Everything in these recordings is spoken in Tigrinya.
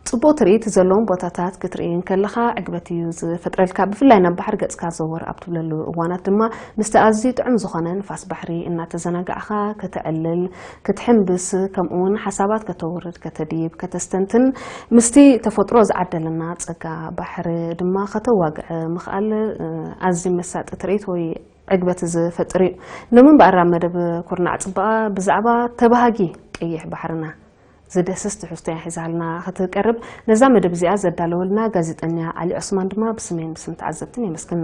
ጽቡቕ ትርኢት ዘለዎም ቦታታት ክትርኢ እንከለኻ ዕግበት እዩ ዝፈጥረልካ። ብፍላይ ናብ ባሕሪ ገጽካ ዘወር ኣብ ትብለሉ እዋናት ድማ ምስቲ ኣዝዩ ጥዑም ዝኾነ ንፋስ ባሕሪ እናተዘናጋዕኻ ከተዕልል፣ ክትሕምብስ፣ ከምኡ እውን ሓሳባት ከተውርድ፣ ከተድይብ፣ ከተስተንትን ምስቲ ተፈጥሮ ዝዓደለና ጸጋ ባሕሪ ድማ ከተዋግዕ ምኽኣል፣ እ፣ ኣዝዩ መሳጢ ትርኢት ወይ ዕግበት ዝፈጥር እዩ። ሎሚ እምበኣር ኣብ መደብ ኩርናዕ ጽባቐ ብዛዕባ ተባሃጊ ቀይሕ ባሕርና ዝደስስ ትሕዝቶ እያ ሒዛልና ክትቀርብ። ነዛ መደብ እዚኣ ዘዳለወልና ጋዜጠኛ ዓሊ ዑስማን ድማ ብስሜን ብስም ተዓዘብትን የመስግን።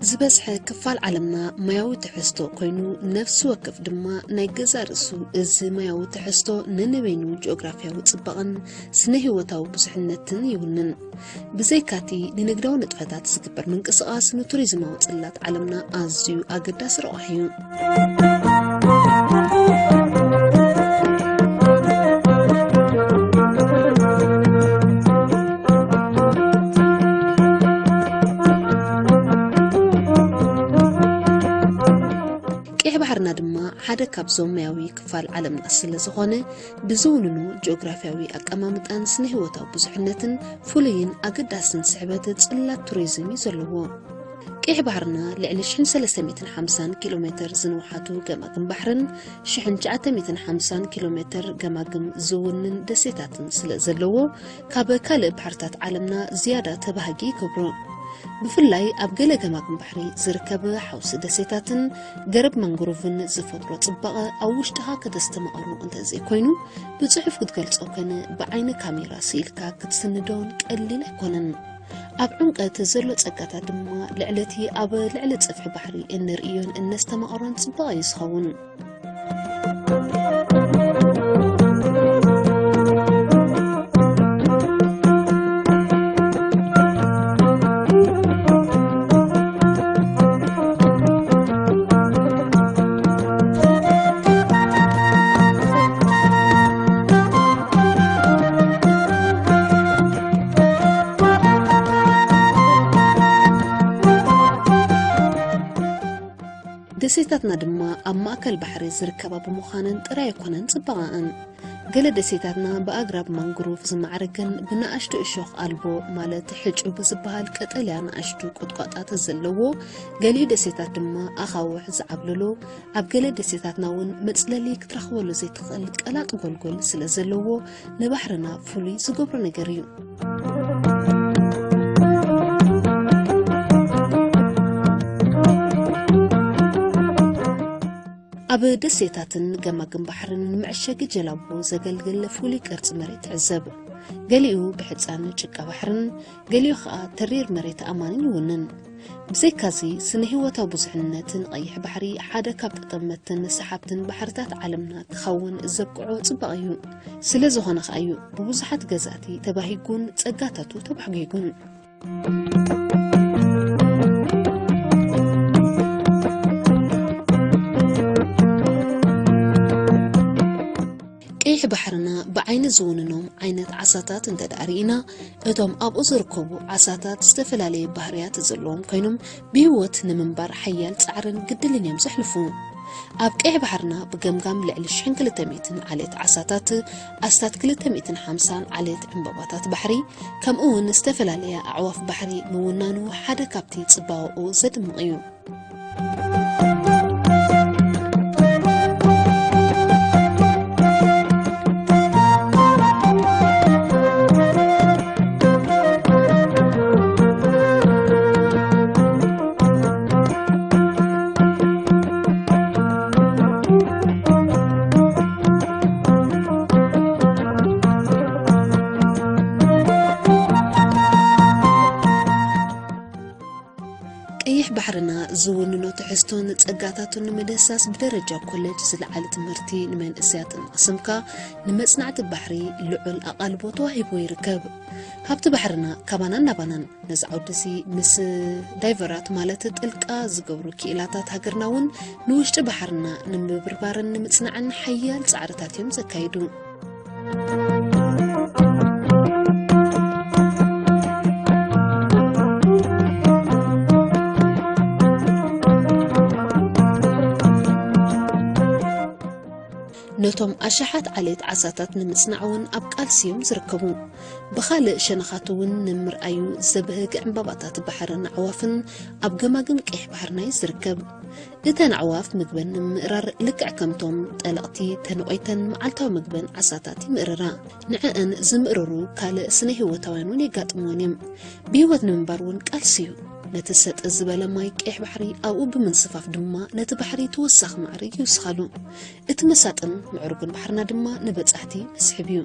ዝበዝሐ ክፋል ዓለምና ማያዊ ትሕዝቶ ኮይኑ፣ ነፍሲ ወከፍ ድማ ናይ ገዛእ ርእሱ እዚ ማያዊ ትሕዝቶ ነንበይኑ ጂኦግራፍያዊ ጽባቐን ስነ-ህይወታዊ ብዙሕነትን ይውንን። ብዘይካቲ ንንግዳዊ ንጥፈታት ዝግበር ምንቅስቓስ ንቱሪዝማዊ ጽላት ዓለምና ኣዝዩ ኣገዳሲ ረቋሒ እዩ። ቀይሕ ባሕርና ድማ ሓደ ካብዞም ማያዊ ክፋል ዓለምና ስለ ዝኾነ፣ ብዝውንኑ ጂኦግራፍያዊ ኣቀማምጣን ስነ-ህይወታዊ ብዙሕነትን ፍሉይን ኣገዳስን ስሕበት ጽላት ቱሪዝም እዩ ዘለዎ። ቀይሕ ባሕርና ልዕሊ ሽሕን ሰለስተ ሚእትን ሓምሳን ኪሎ ሜተር ዝንውሓቱ ገማግም ባሕርን ሽሕን ትሽዓተ ሚእትን ሓምሳን ኪሎ ሜተር ገማግም ዝውንን ደሴታትን ስለ ዘለዎ፣ ካብ ካልእ ባሕርታት ዓለምና ዝያዳ ተባሃጊ ይገብሮ። ብፍላይ ኣብ ገለ ገማግም ባሕሪ ዝርከብ ሓውሲ ደሴታትን ገረብ ማንግሮቭን ዝፈጥሮ ጽባቐ ኣብ ውሽጥኻ ከተስተማቕሮ እንተዘይኮይኑ፣ ብጽሑፍ ክትገልጾ ኮነ ብዓይኒ ካሜራ ስኢልካ ክትስንዶን ቀሊል ኣይኮነን። ኣብ ዕምቀት ዘሎ ጸጋታት ድማ ልዕሊ እቲ ኣብ ልዕሊ ጽፍሒ ባሕሪ እንርእዮን እነስተማቕሮን ጽባቐ እዩ ዝኸውን። ደሴታትና ድማ ኣብ ማእከል ባሕሪ ዝርከባ ብምዃነን ጥራይ ኣይኮነን ጽባቐኣን። ገለ ደሴታትና ብኣግራብ ማንግሮቭ ዝማዕረገን ብንኣሽቱ እሾኽ ኣልቦ ማለት ሕጩብ ዝበሃል ቀጠልያ ንኣሽቱ ቁጥቋጣት ዘለዎ፣ ገሊኡ ደሴታት ድማ ኣኻውሕ ዝዓብለሎ፣ ኣብ ገለ ደሴታትና እውን መጽለሊ ክትረኽበሉ ዘይትኽእል ቀላጥ ጎልጎል ስለ ዘለዎ ንባሕርና ፍሉይ ዝገብሮ ነገር እዩ። ኣብ ደሴታትን ገማግም ባሕርን ንመዐሸጊ ጀላቡ ዘገልግል ፍሉይ ቅርጺ መሬት ትዕዘብ። ገሊኡ ብሕጻን ጭቃ ባሕርን ገሊኡ ኸኣ ተሪር መሬት ኣማንን ይውንን። ብዘይካዚ፣ ስነ-ህይወታዊ ብዙሕነት ንቐይሕ ባሕሪ ሓደ ካብ ጠጠመትን ሰሓብትን ባሕርታት ዓለምና ክኸውን ዘብቅዖ ጽባቐ እዩ። ስለ ዝኾነ ኸኣ እዩ ብብዙሓት ገዛእቲ ተባሂጉን ጸጋታቱ ተባሕጒጉን። ቀይሕ ባሕርና ብዓይኒ ዝውንኖም ዓይነት ዓሳታት እንተ ደኣ ርኢና፣ እቶም ኣብኡ ዝርከቡ ዓሳታት ዝተፈላለየ ባህርያት ዘለዎም ኮይኖም፣ ብህይወት ንምንባር ሓያል ጻዕርን ግድልን እዮም ዘሕልፉ። ኣብ ቀይሕ ባሕርና ብገምጋም ልዕሊ ሽሕን ክልተ ሚእትን ዓሌት ዓሳታት፣ ኣስታት ክልተ ሚእትን ሓምሳን ዓሌት ዕምባባታት ባሕሪ፣ ከምኡ እውን ዝተፈላለያ ኣዕዋፍ ባሕሪ ምውናኑ ሓደ ካብቲ ጽባቐኡ ዘድምቕ እዩ። ቀይሕ ባሕርና ዝውንኖ ትሕዝቶን ጸጋታቱን ንምድህሳስ ብደረጃ ኮሌጅ ዝለዓለ ትምህርቲ ንመንእሰያት እናቕሰምካ ንመጽናዕቲ ባሕሪ ልዑል ኣቓልቦ ተዋሂቡ ይርከብ። ሃብቲ ባሕርና ካባናን ናባናን። ነዚ ዓውዲ እዚ ምስ ዳይቨራት ማለት ጥልቃ ዝገብሩ ክኢላታት ሃገርና እውን ንውሽጢ ባሕርና ንምብርባርን ንምጽናዕን ሓያል ጻዕርታት እዮም ዘካይዱ። ነቶም ኣሽሓት ዓሌት ዓሳታት ንምጽናዕ እውን ኣብ ቃልሲ እዮም ዝርከቡ። ብኻልእ ሸነኻት እውን ንምርኣዩ ዘብህግ ዕምባባታት ባሕርን ኣዕዋፍን ኣብ ገማግም ቀይሕ ባሕርና እዩ ዝርከብ። እተን ኣዕዋፍ ምግበን ንምምእራር ልክዕ ከምቶም ጠለቕቲ ተንቆይተን መዓልታዊ ምግበን ዓሳታት ይምእርራ። ንዕአን ዝምእርሩ ካልእ ስነ ህይወታውያን እውን የጋጥምወን እዮም። ብህይወት ንምንባር እውን ቃልሲ እዩ። ነቲ ሰጥ ዝበለ ማይ ቀይሕ ባሕሪ ኣብኡ ብምንስፋፍ ድማ ነቲ ባሕሪ ተወሳኺ ማዕርግ ይውስኸሉ። እቲ መሳጥን ምዕሩግን ባሕርና ድማ ንበጻሕቲ መስሕብ እዩ።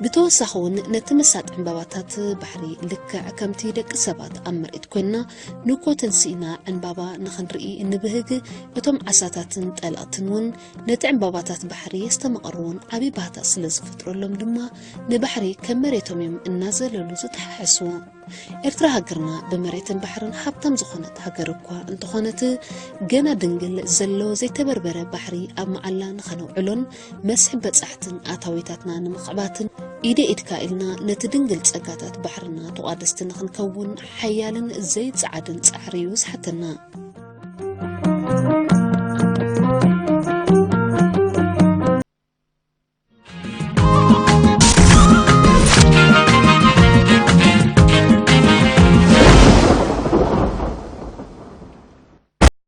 ብተወሳኺ እውን ነቲ መሳጢ ዕምባባታት ባሕሪ ልክዕ ከምቲ ደቂ ሰባት ኣብ መሬት ኮይንና ንእኮ ተንሲእና ዕምባባ ንኽንርኢ እንብህግ፣ እቶም ዓሳታትን ጠለቕትን እውን ነቲ ዕምባባታት ባሕሪ የስተማቕርዎን ዓቢ ባህታ ስለ ዝፈጥረሎም ድማ ንባሕሪ ከም መሬቶም እዮም እናዘለሉ ዝተሓሕስዎ። ኤርትራ ሃገርና ብመሬትን ባሕርን ሃብታም ዝኾነት ሃገር እኳ እንተኾነት፣ ገና ድንግል ዘሎ ዘይተበርበረ ባሕሪ ኣብ መዓላ ንኸነውዕሎን መስሕብ በጻሕትን ኣታዊታትና ንምኽዕባትን ኢደ ኢድካ ኢልና ነቲ ድንግል ጸጋታት ባሕርና ተቋደስቲ ንኽንከውን ሓያልን ዘይጸዓድን ጻዕሪ እዩ ዝሓተና።